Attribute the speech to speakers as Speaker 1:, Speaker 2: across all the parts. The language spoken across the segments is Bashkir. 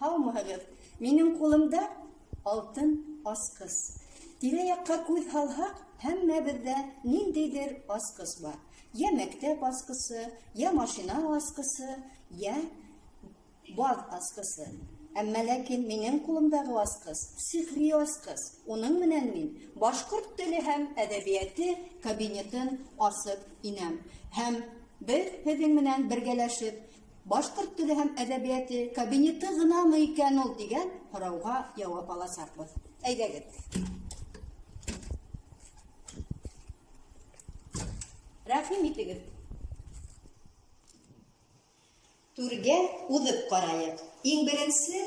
Speaker 1: Һаумыһығыҙ! Минең ҡулымда алтын асҡыс. Тирә-яҡҡа күҙ һалһаҡ, һәммәбеҙҙә ниндәйҙер асҡыс бар. Йә мәктәп асҡысы, йә машина асҡысы, йә баҙ асҡысы. Әммә ләкин минең ҡулымдағы асҡыс сихри асҡыс. Уның менән мин башҡорт теле һәм әҙәбиәте кабинетын асып инәм. Һәм беҙ һеҙҙең менән бергәләшеп башҡорт теле һәм әҙәбиәте кабинеты ғынамы икән ул тигән һорауға яуап аласаҡбыҙ. Әйҙәгеҙ. Рәхим итегеҙ. Түргә уҙып ҡарайыҡ. Иң беренсе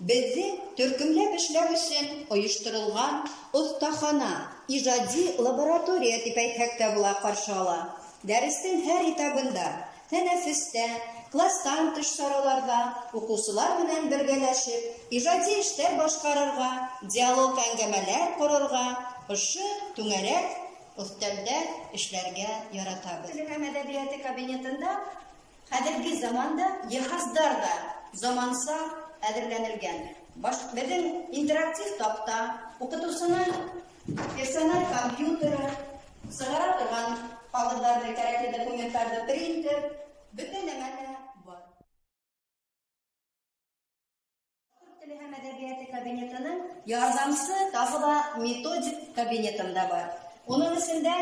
Speaker 1: беҙҙе төркөмләп эшләү өсөн ойошторолған оҫтахана, ижади лаборатория тип әйтһәк тә була, ҡаршы ала. Дәрестең һәр этабында, тәнәфестә, класстан тыш сараларҙа уҡыусылар менән бергәләшеп, ижади эштәр башҡарырға, диалог әңгәмәләр ҡорорға, ошо түңәрәк өҫтәлдә эшләргә яратабыҙ. Теле һәм әҙәбиәте кабинетында хәҙерге заманда йыһаздар ҙа заманса әҙерләнелгән. Беҙҙең интерактив таҡта, уҡытыусының персональ компьютеры, сығара торған ҡағыҙҙарҙы, кәрәкле документтарҙы принтер, бөтә нәмә лә бар. Башҡорт теле һәм әҙәбиәте кабинетының ярҙамсы тағы ла методик кабинетым да бар. Уның эсендә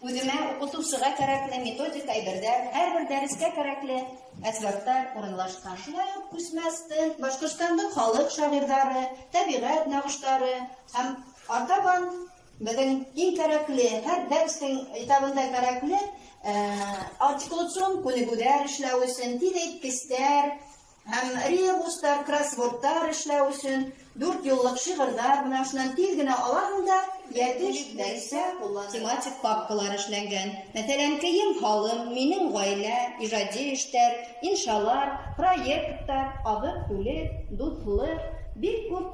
Speaker 1: үҙемә уҡытыусыға кәрәкле методик әйберҙәр, һәр бер дәрескә кәрәкле әсбаптар урынлашҡан. Шулай уҡ күсмә стенд, Башҡортостандың халыҡ шағирҙары, тәбиғәт нағыштары һәм артабан беҙҙең иң кәрәкле, һәр дәрестең этабында кәрәкле артикулацион күнегеүҙәр эшләү өсөн тиҙәйткестәр һәм ребустар, кроссвордтар эшләү өсөн дүрт юллыҡ шиғырҙар, бына шунан тиҙ генә алаһың да йәтеш дәрестә тематик папкалар эшләнгән. Мәҫәлән, кейем-һалым, минең ғаилә, ижади эштәр, иншалар, проекттар, аҙыҡ-түлек, дуҫлыҡ, бик күп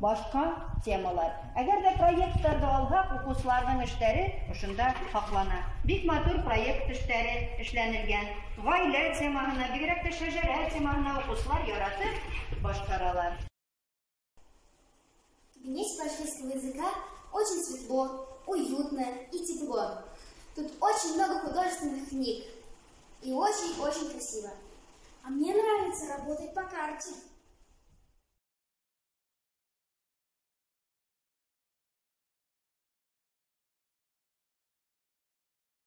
Speaker 1: башҡа темалар. Әгәр ҙә проекттарҙы алһаҡ, уҡыусыларҙың эштәре ошонда һаҡлана. Бик матур проект эштәре эшләнелгән. Ғаилә темаһына, бигерәк тә шәжәрә темаһына уҡыусылар яратып башҡаралар.
Speaker 2: В кабинете башкирского языка очень светло, уютно и тепло. Тут очень много художественных книг и очень-очень красиво.
Speaker 3: А мне нравится работать по карте.